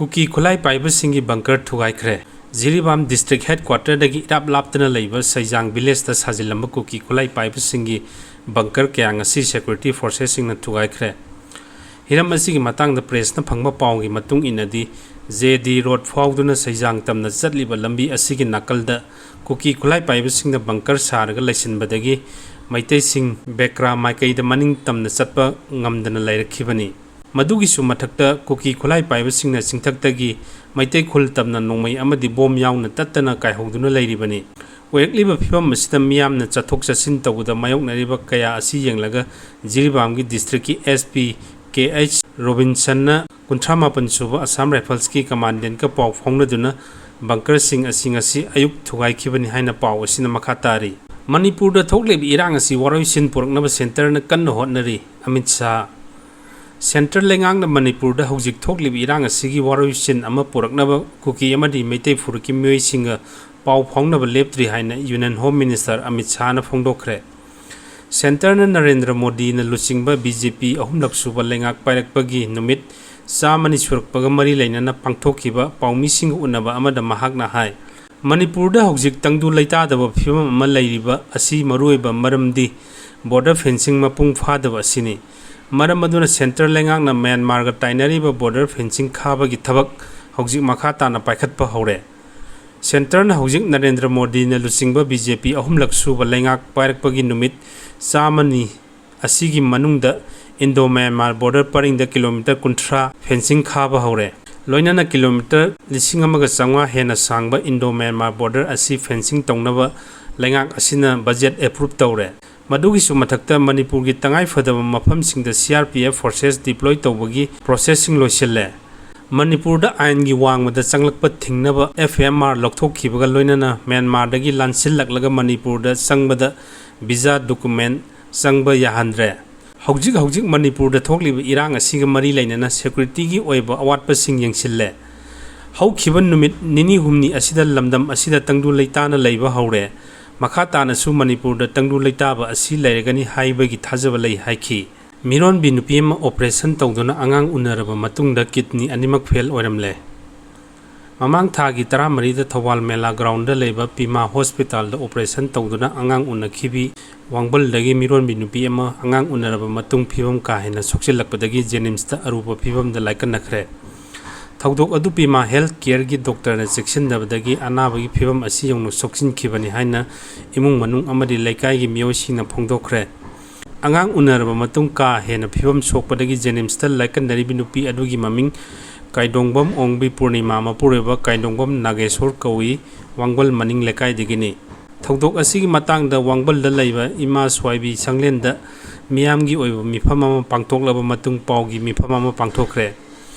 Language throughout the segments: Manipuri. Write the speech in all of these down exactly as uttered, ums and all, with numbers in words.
ꯀꯨꯀꯤ ꯈꯨꯠꯂꯥꯏ ꯄꯥꯏꯕꯁꯤꯡꯒꯤ ꯕꯪꯀꯔ ꯊꯨꯒꯥꯏꯈ꯭ꯔꯦ꯫ ꯖꯤꯔꯤꯕꯥꯝ ꯗꯤꯁꯇ꯭ꯔꯤꯛ ꯍꯦꯗꯀ꯭ꯋꯥꯇꯔꯗꯒꯤ ꯏꯔꯥꯞ ꯂꯥꯞꯇꯅ ꯂꯩꯕ ꯁꯩꯖꯥꯡ ꯚꯤꯂꯦꯖꯇ ꯁꯥꯖꯤꯜꯂꯝꯕ ꯀꯨꯀꯤ ꯈꯨꯠꯂꯥꯏ ꯄꯥꯏꯕꯁꯤꯡꯒꯤ ꯕꯪꯀꯔ ꯀꯌꯥ ꯉꯁꯤ ꯁꯦꯀ꯭ꯌꯨꯔꯤꯇꯤ ꯐꯣꯔꯁꯦꯁꯁꯤꯡꯅ ꯊꯨꯒꯥꯏꯈ꯭ꯔꯦ꯫ ꯍꯤꯔꯝ ꯑꯁꯤꯒꯤ ꯃꯇꯥꯡꯗ ꯄ꯭ꯔꯦꯁꯅ ꯐꯪꯕ ꯄꯥꯎꯒꯤ ꯃꯇꯨꯡ ꯏꯟꯅꯗꯤ, ꯖꯦ ꯗꯤ ꯔꯣꯗ ꯐꯥꯎꯗꯨꯅ ꯁꯩꯖꯥꯡ ꯇꯝꯅ ꯆꯠꯂꯤꯕ ꯂꯝꯕꯤ ꯑꯁꯤꯒꯤ ꯅꯥꯀꯜꯗ ꯀꯨꯀꯤ ꯈꯨꯠꯂꯥꯏ ꯄꯥꯏꯕꯁꯤꯡꯅ ꯕꯪꯀꯔ ꯁꯥꯔꯒ ꯂꯩꯁꯤꯟꯕꯗꯒꯤ ꯃꯩꯇꯩꯁꯤꯡ ꯕꯦꯀ꯭ꯔꯥ ꯃꯥꯏꯀꯩꯗ ꯃꯅꯤꯡ ꯇꯝꯅ ꯆꯠꯄ ꯉꯝꯗꯅ ꯂꯩꯔꯛꯈꯤꯕꯅꯤ꯫ ꯃꯗꯨꯒꯤꯁꯨ ꯃꯊꯛꯇ ꯀꯨꯀꯤ ꯈꯨꯠꯂꯥꯏ ꯄꯥꯏꯕꯁꯤꯡꯅ ꯆꯤꯡꯊꯛꯇꯒꯤ ꯃꯩꯇꯩ ꯈꯨꯜ ꯇꯝꯅ ꯅꯣꯡꯃꯩ ꯑꯃꯗꯤ ꯕꯣꯝ ꯌꯥꯎꯅ ꯇꯠꯇꯅ ꯀꯥꯏꯍꯧꯗꯨꯅ ꯂꯩꯔꯤꯕꯅꯤ꯫ ꯑꯣꯏꯔꯛꯂꯤꯕ ꯐꯤꯕꯝ ꯑꯁꯤꯗ ꯃꯤꯌꯥꯝꯅ ꯆꯠꯊꯣꯛ ꯆꯠꯁꯤꯟ ꯇꯧꯕꯗ ꯃꯥꯌꯣꯛꯅꯔꯤꯕ ꯀꯌꯥ ꯑꯁꯤ ꯌꯦꯡꯂꯒ ꯖꯤꯔꯤꯕꯥꯝꯒꯤ ꯗꯤꯁꯇ꯭ꯔꯤꯛꯀꯤ ꯑꯦꯁ ꯄꯤ ꯀꯦ ꯑꯩꯆ ꯔꯣꯕꯤꯟꯁꯟꯅ ꯀꯨꯟꯊ꯭ꯔꯥ ꯃꯥꯄꯟ ꯁꯨꯕ ꯑꯁꯥꯝ ꯔꯥꯏꯐꯜꯁꯀꯤ ꯀꯃꯥꯟꯗꯦꯟꯠꯀ ꯄꯥꯎ ꯐꯥꯎꯅꯗꯨꯅ ꯕꯪꯀꯔꯁꯤꯡ ꯑꯁꯤ ꯉꯁꯤ ꯑꯌꯨꯛ ꯊꯨꯒꯥꯏꯈꯤꯕꯅꯤ ꯍꯥꯏꯅ ꯄꯥꯎ ꯑꯁꯤꯅ ꯃꯈꯥ ꯇꯥꯔꯤ꯫ ꯃꯅꯤꯄꯨꯔꯗ ꯊꯣꯛꯂꯤꯕ ꯏꯔꯥꯡ ꯑꯁꯤ ꯋꯥꯔꯣꯏꯁꯤꯟ ꯄꯨꯔꯛꯅꯕ ꯁꯦꯟꯇꯔꯅ ꯀꯟꯅ ꯍꯣꯠꯅꯔꯤ, ꯑꯃꯤꯠ ꯁꯥꯍ꯫ ꯁꯦꯟꯇꯔ ꯂꯩꯉꯥꯛꯅ ꯃꯅꯤꯄꯨꯔꯗ ꯍꯧꯖꯤꯛ ꯊꯣꯛꯂꯤꯕ ꯏꯔꯥꯡ ꯑꯁꯤꯒꯤ ꯋꯥꯔꯣꯏꯁꯤꯟ ꯑꯃ ꯄꯨꯔꯛꯅꯕ ꯀꯨꯀꯤ ꯑꯃꯗꯤ ꯃꯩꯇꯩ ꯐꯨꯔꯨꯞꯀꯤ ꯃꯤꯑꯣꯏꯁꯤꯡꯒ ꯄꯥꯎ ꯐꯥꯎꯅꯕ ꯂꯦꯞꯇ꯭ꯔꯤ ꯍꯥꯏꯅ ꯌꯨꯅꯤꯌꯟ ꯍꯣꯝ ꯃꯤꯅꯤꯁꯇꯔ ꯑꯃꯤꯠ ꯁꯥꯍꯅ ꯐꯣꯡꯗꯣꯛꯈ꯭ꯔꯦ꯫ ꯁꯦꯟꯇꯔꯅ ꯅꯔꯦꯟꯗ꯭ꯔ ꯃꯣꯗꯤꯅ ꯂꯨꯆꯤꯡꯕ ꯕꯤ ꯖꯦ ꯄꯤ ꯑꯍꯨꯝꯂꯛ ꯁꯨꯕ ꯂꯩꯉꯥꯛ ꯄꯥꯏꯔꯛꯄꯒꯤ ꯅꯨꯃꯤꯠ ꯆꯥꯝꯃꯅꯤ ꯁꯨꯔꯛꯄꯒ ꯃꯔꯤ ꯂꯩꯅꯅ ꯄꯥꯡꯊꯣꯛꯈꯤꯕ ꯄꯥꯎꯃꯤꯁꯤꯡꯒ ꯎꯅꯕ ꯑꯃꯗ ꯃꯍꯥꯛꯅ ꯍꯥꯏ, ꯃꯅꯤꯄꯨꯔꯗ ꯍꯧꯖꯤꯛ ꯇꯪꯗꯨ ꯂꯩꯇꯥꯗꯕ ꯐꯤꯕꯝ ꯑꯃ ꯂꯩꯔꯤꯕ ꯑꯁꯤ ꯃꯔꯨꯑꯣꯏꯕ ꯃꯔꯝꯗꯤ ꯕꯣꯔꯗꯔ ꯐꯦꯟꯁꯤꯡ ꯃꯄꯨꯡ ꯐꯥꯗꯕ ꯑꯁꯤꯅꯤ꯫ ꯃꯔꯝ ꯑꯗꯨꯅ ꯁꯦꯟꯇꯔ ꯂꯩꯉꯥꯛꯅ ꯃ꯭ꯌꯥꯟꯃꯥꯔꯒ ꯇꯥꯏꯅꯔꯤꯕ ꯕꯣꯔꯗꯔ ꯐꯦꯟꯁꯤꯡ ꯈꯥꯕꯒꯤ ꯊꯕꯛ ꯍꯧꯖꯤꯛ ꯃꯈꯥ ꯇꯥꯅ ꯄꯥꯏꯈꯠꯄ ꯍꯧꯔꯦ꯫ ꯁꯦꯟꯇꯔꯅ ꯍꯧꯖꯤꯛ ꯅꯔꯦꯟꯗ꯭ꯔ ꯃꯣꯗꯤꯅ ꯂꯨꯆꯤꯡꯕ ꯕꯤ ꯖꯦ ꯄꯤ ꯑꯍꯨꯝꯂꯛ ꯁꯨꯕ ꯂꯩꯉꯥꯛ ꯄꯥꯏꯔꯛꯄꯒꯤ ꯅꯨꯃꯤꯠ ꯆꯥꯝꯃꯅꯤ ꯑꯁꯤꯒꯤ ꯃꯅꯨꯡꯗ ꯏꯟꯗꯣ ꯃ꯭ꯌꯥꯟꯃꯥꯔ ꯕꯣꯔꯗꯔ ꯄꯔꯤꯡꯗ ꯀꯤꯂꯣꯃꯤꯇꯔ ꯀꯨꯟꯊ꯭ꯔꯥ ꯐꯦꯟꯁꯤꯡ ꯈꯥꯕ ꯍꯧꯔꯦ꯫ ꯂꯣꯏꯅꯅ ꯀꯤꯂꯣꯃꯤꯇꯔ ꯂꯤꯁꯤꯡ ꯑꯃꯒ ꯆꯥꯝꯃꯉꯥ ꯍꯦꯟꯅ ꯁꯥꯡꯕ ꯏꯟꯗꯣ ꯃ꯭ꯌꯥꯟꯃꯥꯔ ꯕꯣꯔꯗꯔ ꯑꯁꯤ ꯐꯦꯟꯁꯤꯡ ꯇꯧꯅꯕ ꯂꯩꯉꯥꯛ ꯑꯁꯤꯅ ꯕꯖꯦꯠ ꯑꯦꯄ꯭ꯔꯨꯞ ꯇꯧꯔꯦ꯫ ꯃꯗꯨꯒꯤꯁꯨ ꯃꯊꯛꯇ ꯃꯅꯤꯄꯨꯔꯒꯤ ꯇꯉꯥꯏ ꯐꯗꯕ ꯃꯐꯝꯁꯤꯡꯗ C R P F forces deploy ꯇꯧꯕꯒꯤ ꯄ꯭ꯔꯣꯁꯦꯁꯁꯤꯡ ꯂꯣꯏꯁꯤꯜꯂꯦ꯫ ꯃꯅꯤꯄꯨꯔꯗ ꯑꯥꯏꯟꯒꯤ ꯋꯥꯡꯃꯗ ꯆꯪꯂꯛꯄ ꯊꯤꯡꯅꯕ ꯑꯦꯐ ꯑꯦꯝ ꯑꯥꯔ ꯂꯧꯊꯣꯛꯈꯤꯕꯒ ꯂꯣꯏꯅꯅ ꯃ꯭ꯌꯥꯟꯃꯥꯔꯗꯒꯤ ꯂꯥꯟꯁꯤꯜꯂꯛꯂꯒ ꯃꯅꯤꯄꯨꯔꯗ ꯆꯪꯕꯗ ꯚꯤꯖꯥ ꯗꯣꯀꯨꯃꯦꯟ ꯆꯪꯕ ꯌꯥꯍꯟꯗ꯭ꯔꯦ꯫ ꯍꯧꯖꯤꯛ ꯍꯧꯖꯤꯛ ꯃꯅꯤꯄꯨꯔꯗ ꯊꯣꯛꯂꯤꯕ ꯏꯔꯥꯡ ꯑꯁꯤꯒ ꯃꯔꯤ ꯂꯩꯅꯅ ꯁꯦꯀ꯭ꯌꯨꯔꯤꯇꯤꯒꯤ ꯑꯣꯏꯕ ꯑꯋꯥꯠꯄꯁꯤꯡ ꯌꯦꯡꯁꯤꯜꯂꯦ꯫ ꯍꯧꯈꯤꯕ ꯅꯨꯃꯤꯠ ꯅꯤꯅꯤ ꯍꯨꯝꯅꯤ ꯑꯁꯤꯗ ꯂꯝꯗꯝ ꯑꯁꯤꯗ ꯇꯪꯗꯨ ꯂꯩꯇꯥꯅ ꯂꯩꯕ ꯍꯧꯔꯦ꯫ ꯃꯈꯥ ꯇꯥꯅꯁꯨ ꯃꯅꯤꯄꯨꯔꯗ ꯇꯪꯗꯨ ꯂꯩꯇꯥꯕ ꯑꯁꯤ ꯂꯩꯔꯒꯅꯤ ꯍꯥꯏꯕꯒꯤ ꯊꯥꯖꯕ ꯂꯩ ꯍꯥꯏꯈꯤ꯫ ꯃꯤꯔꯣꯟꯕꯤ ꯅꯨꯄꯤ ꯑꯃ operation ꯇꯧꯗꯨꯅ ꯑꯉꯥꯡ ꯎꯅꯔꯕ ꯃꯇꯨꯡꯗ kidney ꯑꯅꯤꯃꯛ fail ꯑꯣꯏꯔꯝꯂꯦ꯫ ꯃꯃꯥꯡ ꯊꯥꯒꯤ ꯇꯔꯥꯃꯔꯤꯗ ꯊꯧꯕꯥꯜ ꯃꯦꯂꯥ groundꯗ ꯂꯩꯕ ꯄꯤꯃꯥ hospitalꯗ operation ꯇꯧꯗꯨꯅ ꯑꯉꯥꯡ ꯎꯅꯈꯤꯕꯤ ꯋꯥꯡꯕꯜꯗꯒꯤ ꯃꯤꯔꯣꯟꯕꯤ ꯅꯨꯄꯤ ꯑꯃ ꯑꯉꯥꯡ ꯎꯅꯔꯕ ꯃꯇꯨꯡ ꯐꯤꯕꯝ ꯀꯥ ꯍꯦꯟꯅ ꯁꯣꯛꯆꯤꯜꯂꯛꯄꯗꯒꯤ JNIMSꯇ ꯑꯔꯨꯕ ꯐꯤꯕꯝꯗ ꯂꯥꯏꯀꯠꯅꯈ꯭ꯔꯦ꯫ ꯊꯧꯗꯣꯛ ꯑꯗꯨ ꯄꯤꯃꯥ health careꯒꯤ doctorꯅ ꯆꯦꯛꯁꯤꯟꯗꯕꯗꯒꯤ ꯑꯅꯥꯕꯒꯤ ꯐꯤꯕꯝ ꯑꯁꯤ ꯌꯧꯅ ꯁꯣꯛꯆꯤꯟꯈꯤꯕꯅꯤ ꯍꯥꯏꯅ ꯏꯃꯨꯡ ꯃꯅꯨꯡ ꯑꯃꯗꯤ ꯂꯩꯀꯥꯏꯒꯤ ꯃꯤꯑꯣꯏꯁꯤꯡꯅ ꯐꯣꯡꯗꯣꯛꯈ꯭ꯔꯦ꯫ ꯑꯉꯥꯡ ꯎꯅꯔꯕ ꯃꯇꯨꯡ ꯀꯥ ꯍꯦꯟꯅ ꯐꯤꯕꯝ ꯁꯣꯛꯄꯗꯒꯤ JNIMSꯇ ꯂꯥꯏꯀꯠꯅꯔꯤꯕꯤ ꯅꯨꯄꯤ ꯑꯗꯨꯒꯤ ꯃꯃꯤꯡ ꯀꯥꯏꯗꯣꯡꯕꯝ ꯑꯣꯡꯕꯤ ꯄꯨꯔꯅꯤꯃꯥ, ꯃꯄꯨꯔꯣꯏꯕ ꯀꯥꯏꯗꯣꯡꯕꯝ ꯅꯥꯒꯦꯁꯣꯔ ꯀꯧꯏ, ꯋꯥꯡꯕꯜ ꯃꯅꯤꯡ ꯂꯩꯀꯥꯏꯗꯒꯤꯅꯤ꯫ ꯊꯧꯗꯣꯛ ꯑꯁꯤꯒꯤ ꯃꯇꯥꯡꯗ ꯋꯥꯡꯕꯜꯗ ꯂꯩꯕ ꯏꯃꯥ ꯁ꯭ꯋꯥꯏꯕꯤ ꯁꯪꯂꯦꯟꯗ ꯃꯤꯌꯥꯝꯒꯤ ꯑꯣꯏꯕ ꯃꯤꯐꯝ ꯑꯃ ꯄꯥꯡꯊꯣꯛꯂꯕ ꯃꯇꯨꯡ ꯄꯥꯎꯒꯤ ꯃꯤꯐꯝ ꯑꯃ ꯄꯥꯡꯊꯣꯛꯈ꯭ꯔꯦ꯫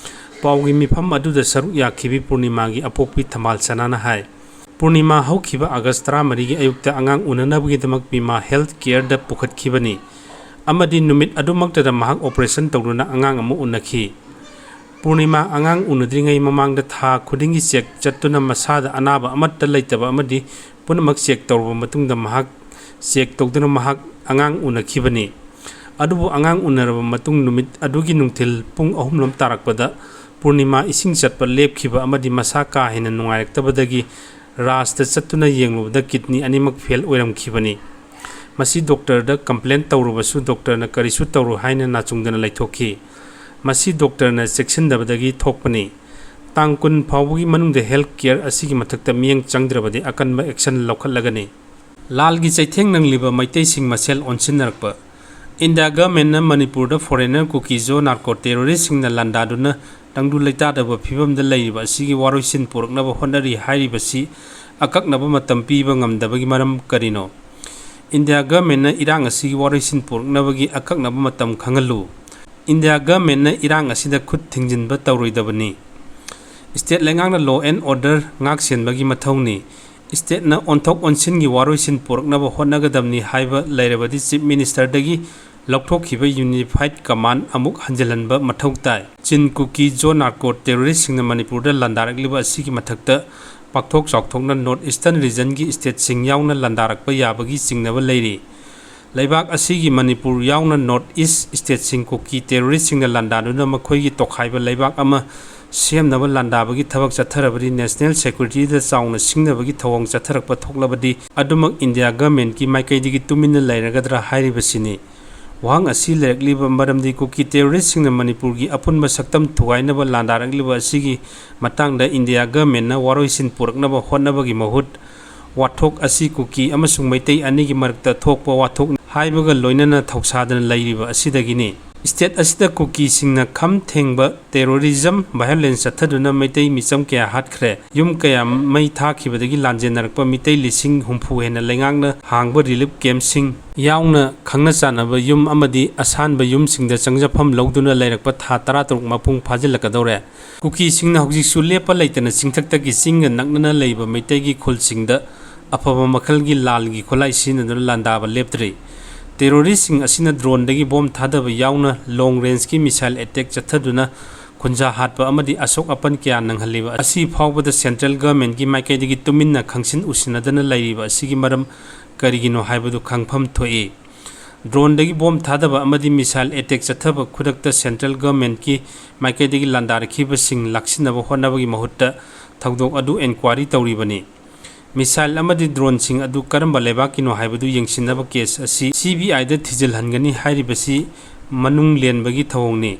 ꯄꯥꯎꯒꯤ ꯃꯤꯐꯝ ꯑꯗꯨꯗ ꯁꯔꯨꯛ ꯌꯥꯈꯤꯕꯤ ꯄꯨꯔꯅꯤꯃꯥꯒꯤ ꯑꯄꯣꯛꯄꯤ ꯊꯝꯕꯥꯜ ꯁꯅꯥꯅ ꯍꯥꯏ, ꯄꯨꯔꯅꯤꯃꯥ ꯍꯧꯈꯤꯕ ꯑꯥꯒꯁ ꯇꯔꯥꯃꯔꯤꯒꯤ ꯑꯌꯨꯛꯇ ꯑꯉꯥꯡ ꯎꯅꯅꯕꯒꯤꯗꯃꯛ ꯄꯤꯃꯥ health careꯗ ꯄꯨꯈꯠꯈꯤꯕꯅꯤ ꯑꯃꯗꯤ ꯅꯨꯃꯤꯠ ꯑꯗꯨꯃꯛꯇꯗ ꯃꯍꯥꯛ operation ꯇꯧꯗꯨꯅ ꯑꯉꯥꯡ ꯑꯃ ꯎꯅꯈꯤ꯫ ꯄꯨꯔꯅꯤꯃꯥ ꯑꯉꯥꯡ ꯎꯅꯗ꯭ꯔꯤꯉꯩ ꯃꯃꯥꯡꯗ ꯊꯥ ꯈꯨꯗꯤꯡꯒꯤ check ꯆꯠꯇꯨꯅ ꯃꯁꯥꯗ ꯑꯅꯥꯕ ꯑꯃꯠꯇ ꯂꯩꯇꯕ ꯑꯃꯗꯤ ꯄꯨꯝꯅꯃꯛ check ꯇꯧꯔꯕ ꯃꯇꯨꯡꯗ ꯃꯍꯥꯛ check ꯇꯧꯗꯨꯅ ꯃꯍꯥꯛ ꯑꯉꯥꯡ ꯎꯅꯈꯤꯕꯅꯤ꯫ ꯑꯗꯨꯕꯨ ꯑꯉꯥꯡ ꯎꯅꯔꯕ ꯃꯇꯨꯡ ꯅꯨꯃꯤꯠ ꯑꯗꯨꯒꯤ ꯅꯨꯡꯊꯤꯜ ꯄꯨꯡ ꯑꯍꯨꯝꯂꯣꯝ ꯇꯥꯔꯛꯄꯗ ꯄꯨꯔꯅꯤꯃꯥ ꯏꯁꯤꯡ ꯆꯠꯄ ꯂꯦꯞꯈꯤꯕ ꯑꯃꯗꯤ ꯃꯁꯥ ꯀꯥ ꯍꯦꯟꯅ ꯅꯨꯡꯉꯥꯏꯔꯛꯇꯕꯗꯒꯤ ꯔꯥꯖꯇ ꯆꯠꯇꯨꯅ ꯌꯦꯡꯂꯨꯕꯗ kidney ꯑꯅꯤꯃꯛ fail ꯑꯣꯏꯔꯝꯈꯤꯕꯅꯤ꯫ ꯃꯁꯤ doctorꯗ complain ꯇꯧꯔꯕꯁꯨ doctorꯅ ꯀꯔꯤꯁꯨ ꯇꯧꯔꯣꯏ ꯍꯥꯏꯅ ꯅꯥꯆꯨꯡꯗꯅ ꯂꯩꯊꯣꯛꯈꯤ꯫ ꯃꯁꯤ doctorꯅ ꯆꯦꯛꯁꯤꯟꯗꯕꯗꯒꯤ ꯊꯣꯛꯄꯅꯤ꯫ ꯇꯥꯡ ꯀꯨꯟ ꯐꯥꯎꯕꯒꯤ ꯃꯅꯨꯡꯗ health care ꯑꯁꯤꯒꯤ ꯃꯊꯛꯇ ꯃꯤꯠꯌꯦꯡ ꯆꯪꯗ꯭ꯔꯕꯗꯤ ꯑꯀꯟꯕ action ꯂꯧꯈꯠꯂꯒꯅꯤ꯫ ꯂꯥꯜꯒꯤ ꯆꯩꯊꯦꯡ ꯅꯪꯂꯤꯕ ꯃꯩꯇꯩꯁꯤꯡ ꯃꯁꯦꯜ ꯑꯣꯟꯁꯤꯟꯅꯔꯛꯄ꯫ India governmentꯅ ꯃꯅꯤꯄꯨꯔꯗ foreigner ꯀꯨꯀꯤ ꯖꯣ narco terroristꯁꯤꯡꯅ ꯂꯥꯟꯗꯥꯗꯨꯅ ꯇꯪꯗꯨ ꯂꯩꯇꯥꯗꯕ ꯐꯤꯕꯝꯗ ꯂꯩꯔꯤꯕ ꯑꯁꯤꯒꯤ ꯋꯥꯔꯣꯏꯁꯤꯟ ꯄꯨꯔꯛꯅꯕ ꯍꯣꯠꯅꯔꯤ ꯍꯥꯏꯔꯤꯕꯁꯤ ꯑꯀꯛꯅꯕ ꯃꯇꯝ ꯄꯤꯕ ꯉꯝꯗꯕꯒꯤ ꯃꯔꯝ ꯀꯔꯤꯅꯣ? India governmentꯅ ꯏꯔꯥꯡ ꯑꯁꯤꯒꯤ ꯋꯥꯔꯣꯏꯁꯤꯟ ꯄꯨꯔꯛꯅꯕꯒꯤ ꯑꯀꯛꯅꯕ ꯃꯇꯝ ꯈꯪꯍꯜꯂꯨ꯫ India governmentꯅ ꯏꯔꯥꯡ ꯑꯁꯤꯗ ꯈꯨꯠ ꯊꯤꯡꯖꯤꯟꯕ ꯇꯧꯔꯣꯏꯗꯕꯅꯤ꯫ State ꯂꯩꯉꯥꯛꯅ law and order ꯉꯥꯛ ꯁꯦꯟꯕꯒꯤ ꯃꯊꯧꯅꯤ꯫ Stateꯅ ꯑꯣꯟꯊꯣꯛ ꯑꯣꯟꯁꯤꯟꯒꯤ ꯋꯥꯔꯣꯏꯁꯤꯟ ꯄꯨꯔꯛꯅꯕ ꯍꯣꯠꯅꯒꯗꯕꯅꯤ ꯍꯥꯏꯕ ꯂꯩꯔꯕꯗꯤ Chief Ministerꯗꯒꯤ ꯂꯧꯊꯣꯛꯈꯤꯕ unified command ꯑꯃꯨꯛ ꯍꯟꯖꯤꯜꯍꯟꯕ ꯃꯊꯧ ꯇꯥꯏ꯫ ꯆꯤꯟ ꯀꯨꯀꯤ ꯖꯣ narco terroristꯁꯤꯡꯅ ꯃꯅꯤꯄꯨꯔꯗ ꯂꯥꯟꯗꯥꯔꯛꯂꯤꯕ ꯑꯁꯤꯒꯤ ꯃꯊꯛꯇ ꯄꯥꯛꯊꯣꯛ ꯆꯥꯎꯊꯣꯛꯅ North Eastern regionꯒꯤ stateꯁꯤꯡ ꯌꯥꯎꯅ ꯂꯥꯟꯗꯥꯔꯛꯄ ꯌꯥꯕꯒꯤ ꯆꯤꯡꯅꯕ ꯂꯩꯔꯤ꯫ ꯂꯩꯕꯥꯛ ꯑꯁꯤꯒꯤ ꯃꯅꯤꯄꯨꯔ ꯌꯥꯎꯅ North East stateꯁꯤꯡ ꯀꯨꯀꯤ terroristꯁꯤꯡꯅ ꯂꯥꯟꯗꯥꯗꯨꯅ ꯃꯈꯣꯏꯒꯤ ꯇꯣꯈꯥꯏꯕ ꯂꯩꯕꯥꯛ ꯑꯃ ꯁꯦꯝꯅꯕ ꯂꯥꯟꯗꯥꯕꯒꯤ ꯊꯕꯛ ꯆꯠꯊꯔꯕꯗꯤ national securityꯗ ꯆꯥꯎꯅ ꯁꯤꯡꯅꯕꯒꯤ ꯊꯧꯑꯣꯡ ꯆꯠꯊꯔꯛꯄ ꯊꯣꯛꯂꯕꯗꯤ ꯑꯗꯨꯃꯛ India governmentꯀꯤ ꯃꯥꯏꯀꯩꯗꯒꯤ ꯇꯨꯃꯤꯟꯅ ꯂꯩꯔꯒꯗ꯭ꯔꯥ ꯍꯥꯏꯔꯤꯕꯁꯤꯅꯤ꯫ ꯋꯥꯍꯪ ꯑꯁꯤ ꯂꯩꯔꯛꯂꯤꯕ ꯃꯔꯝꯗꯤ ꯀꯨꯀꯤ terroristꯁꯤꯡꯅ ꯃꯅꯤꯄꯨꯔꯒꯤ ꯑꯄꯨꯟꯕ ꯁꯛꯇꯝ ꯊꯨꯒꯥꯏꯅꯕ ꯂꯥꯟꯗꯥꯔꯛꯂꯤꯕ ꯑꯁꯤꯒꯤ ꯃꯇꯥꯡꯗ India governmentꯅ ꯋꯥꯔꯣꯏꯁꯤꯟ ꯄꯨꯔꯛꯅꯕ ꯍꯣꯠꯅꯕꯒꯤ ꯃꯍꯨꯠ ꯋꯥꯊꯣꯛ ꯑꯁꯤ ꯀꯨꯀꯤ ꯑꯃꯁꯨꯡ ꯃꯩꯇꯩ ꯑꯅꯤꯒꯤ ꯃꯔꯛꯇ ꯊꯣꯛꯄ ꯋꯥꯊꯣꯛ ꯍꯥꯏꯕꯒ ꯂꯣꯏꯅꯅ ꯊꯧꯁꯥꯗꯅ ꯂꯩꯔꯤꯕ ꯑꯁꯤꯗꯒꯤꯅꯤ꯫ State ꯑꯁꯤꯗ ꯀꯨꯀꯤꯁꯤꯡꯅ ꯈꯝ ꯊꯦꯡꯕ terrorism, violence ꯆꯠꯊꯗꯨꯅ ꯃꯩꯇꯩ ꯃꯤꯆꯝ ꯀꯌꯥ ꯍꯥꯠꯈ꯭ꯔꯦ, ꯌꯨꯝ ꯀꯌꯥ ꯃꯩ ꯊꯥꯈꯤꯕꯗꯒꯤ ꯂꯥꯟꯖꯦꯟꯅꯔꯛꯄ ꯃꯤꯇꯩ ꯂꯤꯁꯤꯡ ꯍꯨꯝꯐꯨ ꯍꯦꯟꯅ ꯂꯩꯉꯥꯛꯅ ꯍꯥꯡꯕ relief campꯁꯤꯡ ꯌꯥꯎꯅ ꯈꯪꯅ ꯆꯥꯟꯅꯕ ꯌꯨꯝ ꯑꯃꯗꯤ ꯑꯁꯥꯟꯕ ꯌꯨꯝꯁꯤꯡꯗ ꯆꯪꯖꯐꯝ ꯂꯧꯗꯨꯅ ꯂꯩꯔꯛꯄ ꯊꯥ ꯇꯔꯥꯇꯔꯨꯛ ꯃꯄꯨꯡ ꯐꯥꯖꯤꯜꯂꯛꯀꯗꯧꯔꯦ꯫ ꯀꯨꯀꯤꯁꯤꯡꯅ ꯍꯧꯖꯤꯛꯁꯨ ꯂꯦꯞꯄ ꯂꯩꯇꯅ ꯆꯤꯡꯊꯛꯇꯒꯤ ꯆꯤꯡꯒ ꯅꯛꯅꯅ ꯂꯩꯕ ꯃꯩꯇꯩꯒꯤ ꯈꯨꯜꯁꯤꯡꯗ ꯑꯐꯕ ꯃꯈꯜꯒꯤ ꯂꯥꯟꯒꯤ ꯈꯨꯠꯂꯥꯏ ꯁꯤꯖꯤꯟꯅꯗꯨꯅ ꯂꯥꯟꯗꯥꯕ ꯂꯦꯞꯇ꯭ꯔꯤ꯫ Terroristꯁꯤꯡ ꯑꯁꯤꯅ droneꯗꯒꯤ bomb ꯊꯥꯗꯕ ꯌꯥꯎꯅ long rangeꯀꯤ missile attack ꯆꯠꯊꯗꯨꯅ ꯈꯨꯟꯖꯥ ꯍꯥꯠꯄ ꯑꯃꯗꯤ ꯑꯁꯣꯛ ꯑꯄꯟ ꯀꯌꯥ ꯅꯪꯍꯜꯂꯤꯕ ꯑꯁꯤ ꯐꯥꯎꯕꯗ central governmentꯀꯤ ꯃꯥꯏꯀꯩꯗꯒꯤ ꯇꯨꯃꯤꯟꯅ ꯈꯪꯁꯤꯟ ꯎꯁꯤꯟꯅꯗꯅ ꯂꯩꯔꯤꯕ ꯑꯁꯤꯒꯤ ꯃꯔꯝ ꯀꯔꯤꯒꯤꯅꯣ ꯍꯥꯏꯕꯗꯨ ꯈꯪꯐꯝ ꯊꯣꯛꯏ꯫ Droneꯗꯒꯤ bomb ꯊꯥꯗꯕ ꯑꯃꯗꯤ missile attack ꯆꯠꯊꯕ ꯈꯨꯗꯛꯇ central governmentꯀꯤ ꯃꯥꯏꯀꯩꯗꯒꯤ ꯂꯥꯟꯗꯥꯔꯛꯈꯤꯕꯁꯤꯡ ꯂꯥꯛꯁꯤꯟꯅꯕ ꯍꯣꯠꯅꯕꯒꯤ ꯃꯍꯨꯠꯇ ꯊꯧꯗꯣꯛ ꯑꯗꯨ enquiry ꯇꯧꯔꯤꯕꯅꯤ꯫ Missile ꯑꯃꯗꯤ droneꯁꯤꯡ ꯑꯗꯨ ꯀꯔꯝꯕ ꯂꯩꯕꯥꯛꯀꯤꯅꯣ ꯍꯥꯏꯕꯗꯨ ꯌꯦꯡꯁꯤꯟꯅꯕ case ꯑꯁꯤ CBIꯗ ꯊꯤꯖꯤꯜꯍꯟꯒꯅꯤ ꯍꯥꯏꯔꯤꯕꯁꯤ ꯃꯅꯨꯡ ꯂꯦꯟꯕꯒꯤ ꯊꯧꯑꯣꯡꯅꯤ꯫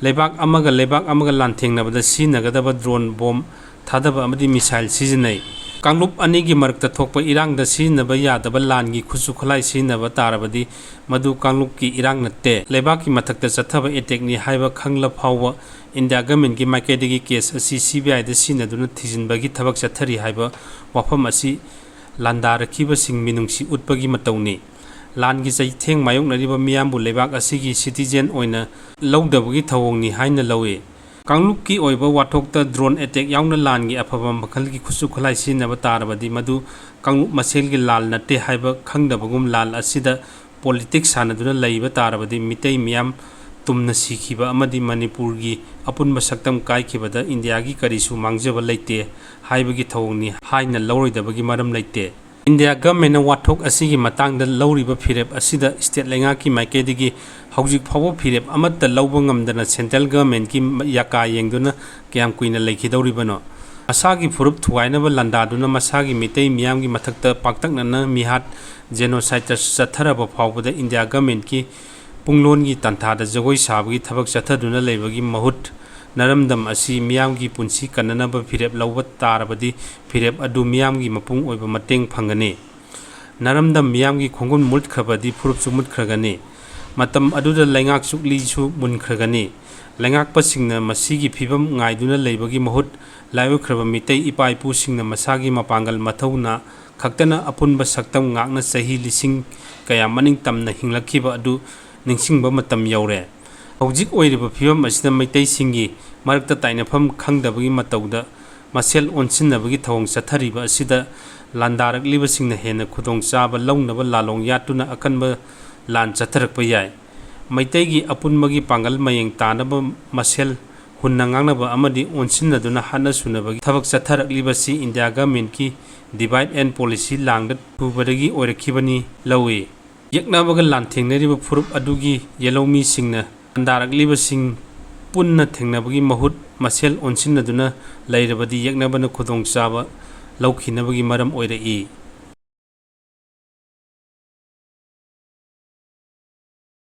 ꯂꯩꯕꯥꯛ ꯑꯃꯒ ꯂꯩꯕꯥꯛ ꯑꯃꯒ ꯂꯥꯟꯊꯦꯡꯅꯕꯗ ꯁꯤꯖꯤꯟꯅꯒꯗꯕ drone bomb ꯊꯥꯗꯕ ꯑꯃꯗꯤ missile ꯁꯤꯖꯤꯟꯅꯩ꯫ ꯀꯥꯡꯂꯨꯞ ꯑꯅꯤꯒꯤ ꯃꯔꯛꯇ ꯊꯣꯛꯄ ꯏꯔꯥꯡꯗ ꯁꯤꯖꯤꯟꯅꯕ ꯌꯥꯗꯕ ꯂꯥꯟꯒꯤ ꯈꯨꯠꯁꯨ ꯈꯨꯠꯂꯥꯏ ꯁꯤꯖꯤꯟꯅꯕ ꯇꯥꯔꯕꯗꯤ ꯃꯗꯨ ꯀꯥꯡꯂꯨꯞꯀꯤ ꯏꯔꯥꯡ ꯅꯠꯇꯦ, ꯂꯩꯕꯥꯛꯀꯤ ꯃꯊꯛꯇ ꯆꯠꯊꯕ attackꯅꯤ ꯍꯥꯏꯕ ꯈꯪꯂ ꯐꯥꯎꯕ India governmentꯀꯤ ꯃꯥꯏꯀꯩꯗꯒꯤ case ꯑꯁꯤ CBIꯗ ꯁꯤꯖꯤꯟꯅꯗꯨꯅ ꯊꯤꯖꯤꯟꯕꯒꯤ ꯊꯕꯛ ꯆꯠꯊꯔꯤ ꯍꯥꯏꯕ ꯋꯥꯐꯝ ꯑꯁꯤ ꯂꯥꯟꯗꯥꯔꯛꯈꯤꯕꯁꯤꯡ ꯃꯤꯅꯨꯡꯁꯤ ꯎꯠꯄꯒꯤ ꯃꯇꯧꯅꯤ꯫ ꯂꯥꯟꯒꯤ ꯆꯩꯊꯦꯡ ꯃꯥꯌꯣꯛꯅꯔꯤꯕ ꯃꯤꯌꯥꯝꯕꯨ ꯂꯩꯕꯥꯛ ꯑꯁꯤꯒꯤ citizen ꯑꯣꯏꯅ ꯂꯧꯗꯕꯒꯤ ꯊꯧꯑꯣꯡꯅꯤ ꯍꯥꯏꯅ ꯂꯧꯏ꯫ ꯀꯥꯡꯂꯨꯞꯀꯤ ꯑꯣꯏꯕ ꯋꯥꯊꯣꯛꯇ drone attack ꯌꯥꯎꯅ ꯂꯥꯟꯒꯤ ꯑꯐꯕ ꯃꯈꯜꯒꯤ ꯈꯨꯠꯁꯨ ꯈꯨꯠꯂꯥꯏ ꯁꯤꯖꯤꯟꯅꯕ ꯇꯥꯔꯕꯗꯤ ꯃꯗꯨ ꯀꯥꯡꯂꯨꯞ ꯃꯁꯦꯜꯒꯤ ꯂꯥꯟ ꯅꯠꯇꯦ ꯍꯥꯏꯕ ꯈꯪꯗꯕꯒꯨꯝ ꯂꯥꯟ ꯑꯁꯤꯗ politics ꯁꯥꯟꯅꯗꯨꯅ ꯂꯩꯕ ꯇꯥꯔꯕꯗꯤ ꯃꯤꯇꯩ ꯃꯤꯌꯥꯝ ꯇꯨꯝꯅ ꯁꯤꯈꯤꯕ ꯑꯃꯗꯤ ꯃꯅꯤꯄꯨꯔꯒꯤ ꯑꯄꯨꯟꯕ ꯁꯛꯇꯝ ꯀꯥꯏꯈꯤꯕꯗ ꯏꯟꯗꯤꯌꯥꯒꯤ ꯀꯔꯤꯁꯨ ꯃꯥꯡꯖꯕ ꯂꯩꯇꯦ ꯍꯥꯏꯕꯒꯤ ꯊꯧꯑꯣꯡꯅꯤ ꯍꯥꯏꯅ ꯂꯧꯔꯣꯏꯗꯕꯒꯤ ꯃꯔꯝ ꯂꯩꯇꯦ꯫ ꯏꯟꯗꯤꯌꯥ ꯒꯚꯔꯟꯃꯦꯟꯅ ꯋꯥꯊꯣꯛ ꯑꯁꯤꯒꯤ ꯃꯇꯥꯡꯗ ꯂꯧꯔꯤꯕ ꯐꯤꯔꯦꯞ ꯑꯁꯤꯗ ꯁ꯭ꯇꯦꯠ ꯂꯩꯉꯥꯛꯀꯤ ꯃꯥꯏꯀꯩꯗꯒꯤ ꯍꯧꯖꯤꯛ ꯐꯥꯎꯕ ꯐꯤꯔꯦꯞ ꯑꯃꯠꯇ ꯂꯧꯕ ꯉꯝꯗꯅ ꯁꯦꯟꯇ꯭ꯔꯦꯜ ꯒꯚꯔꯟꯃꯦꯟꯠꯀꯤ ꯌꯥꯀꯥ ꯌꯦꯡꯗꯨꯅ ꯀꯌꯥꯝ ꯀꯨꯏꯅ ꯂꯩꯈꯤꯗꯧꯔꯤꯕꯅꯣ? ꯃꯁꯥꯒꯤ ꯐꯨꯔꯨꯞ ꯊꯨꯒꯥꯏꯅꯕ ꯂꯥꯟꯗꯥꯗꯨꯅ ꯃꯁꯥꯒꯤ ꯃꯤꯇꯩ ꯃꯤꯌꯥꯝꯒꯤ ꯃꯊꯛꯇ ꯄꯥꯛꯇꯛꯅꯅ ꯃꯤꯍꯥꯠ, ꯖꯦꯅꯣꯁꯥꯏꯗ ꯆꯠꯊꯔꯕ ꯐꯥꯎꯕꯗ ꯏꯟꯗꯤꯌꯥ ꯒꯚꯔꯟꯃꯦꯟꯠꯀꯤ ꯄꯨꯡꯂꯣꯟꯒꯤ ꯇꯥꯟꯊꯥꯗ ꯖꯒꯣꯏ ꯁꯥꯕꯒꯤ ꯊꯕꯛ ꯆꯠꯊꯗꯨꯅ ꯂꯩꯕꯒꯤ ꯃꯍꯨꯠ, ꯅꯔꯝꯗꯝ ꯑꯁꯤ ꯃꯤꯌꯥꯝꯒꯤ ꯄꯨꯟꯁꯤ ꯀꯟꯅꯅꯕ ꯐꯤꯔꯦꯞ ꯂꯧꯕ ꯇꯥꯔꯕꯗꯤ ꯐꯤꯔꯦꯞ ꯑꯗꯨ ꯃꯤꯌꯥꯝꯒꯤ ꯃꯄꯨꯡ ꯑꯣꯏꯕ ꯃꯇꯦꯡ ꯐꯪꯒꯅꯤ꯫ ꯅꯔꯝꯗꯝ ꯃꯤꯌꯥꯝꯒꯤ ꯈꯣꯡꯒꯨꯟ ꯃꯨꯠꯈ꯭ꯔꯕꯗꯤ ꯐꯨꯔꯨꯞꯁꯨ ꯃꯨꯠꯈ꯭ꯔꯒꯅꯤ꯫ ꯃꯇꯝ ꯑꯗꯨꯗ ꯂꯩꯉꯥꯛ ꯆꯨꯛꯂꯤꯁꯨ ꯃꯨꯟꯈ꯭ꯔꯒꯅꯤ꯫ ꯂꯩꯉꯥꯛꯄꯁꯤꯡꯅ ꯃꯁꯤꯒꯤ ꯐꯤꯕꯝ ꯉꯥꯏꯗꯨꯅ ꯂꯩꯕꯒꯤ ꯃꯍꯨꯠ, ꯂꯥꯏꯑꯣꯏꯈ꯭ꯔꯕ ꯃꯤꯇꯩ ꯏꯄꯥ ꯏꯄꯨꯁꯤꯡꯅ ꯃꯁꯥꯒꯤ ꯃꯄꯥꯡꯒꯜ ꯃꯊꯧꯅꯥ ꯈꯛꯇꯅ ꯑꯄꯨꯟꯕ ꯁꯛꯇꯝ ꯉꯥꯛꯅ ꯆꯍꯤ ꯂꯤꯁꯤꯡ ꯀꯌꯥ ꯃꯅꯤꯡ ꯇꯝꯅ ꯍꯤꯡꯂꯛꯈꯤꯕ ꯑꯗꯨ ꯅꯤꯡꯁꯤꯡꯕ ꯃꯇꯝ ꯌꯧꯔꯦ꯫ ꯍꯧꯖꯤꯛ ꯑꯣꯏꯔꯤꯕ ꯐꯤꯕꯝ ꯑꯁꯤꯗ ꯃꯩꯇꯩꯁꯤꯡꯒꯤ ꯃꯔꯛꯇ ꯇꯥꯏꯅꯐꯝ ꯈꯪꯗꯕꯒꯤ ꯃꯇꯧꯗ ꯃꯁꯦꯜ ꯑꯣꯟꯁꯤꯟꯅꯕꯒꯤ ꯊꯧꯑꯣꯡ ꯆꯠꯊꯔꯤꯕ ꯑꯁꯤꯗ ꯂꯥꯟꯗꯥꯔꯛꯂꯤꯕꯁꯤꯡꯅ ꯍꯦꯟꯅ ꯈꯨꯗꯣꯡꯆꯥꯕ ꯂꯧꯅꯕ ꯂꯥꯂꯣꯡ ꯌꯥꯠꯇꯨꯅ ꯑꯀꯟꯕ ꯂꯥꯟ ꯆꯠꯊꯔꯛꯄ ꯌꯥꯏ꯫ ꯃꯩꯇꯩꯒꯤ ꯑꯄꯨꯟꯕꯒꯤ ꯄꯥꯡꯒꯜ ꯃꯌꯦꯡ ꯇꯥꯅꯕ ꯃꯁꯦꯜ ꯍꯨꯟꯅ ꯉꯥꯡꯅꯕ ꯑꯃꯗꯤ ꯑꯣꯟꯁꯤꯟꯅꯗꯨꯅ ꯍꯥꯠꯅ ꯁꯨꯅꯕꯒꯤ ꯊꯕꯛ ꯆꯠꯊꯔꯛꯂꯤꯕꯁꯤ ꯏꯟꯗꯤꯌꯥ ꯒꯚꯔꯟꯃꯦꯟꯠꯀꯤ divide and policy ꯂꯥꯡꯗ ꯊꯨꯕꯗꯒꯤ ꯑꯣꯏꯔꯛꯈꯤꯕꯅꯤ ꯂꯧꯏ꯫ ꯌꯦꯛꯅꯕꯒ ꯂꯥꯟꯊꯦꯡꯅꯔꯤꯕ ꯐꯨꯔꯨꯞ ꯑꯗꯨꯒꯤ ꯌꯦꯜꯍꯧꯃꯤꯁꯤꯡꯅ ꯂꯥꯟꯗꯥꯔꯛꯂꯤꯕꯁꯤꯡ ꯄꯨꯟꯅ ꯊꯦꯡꯅꯕꯒꯤ ꯃꯍꯨꯠ ꯃꯁꯦꯜ ꯑꯣꯟꯁꯤꯟꯅꯗꯨꯅ ꯂꯩꯔꯕꯗꯤ ꯌꯦꯛꯅꯕꯅ ꯈꯨꯗꯣꯡꯆꯥꯕ ꯂꯧꯈꯤꯅꯕꯒꯤ ꯃꯔꯝ ꯑꯣꯏꯔꯛꯏ꯫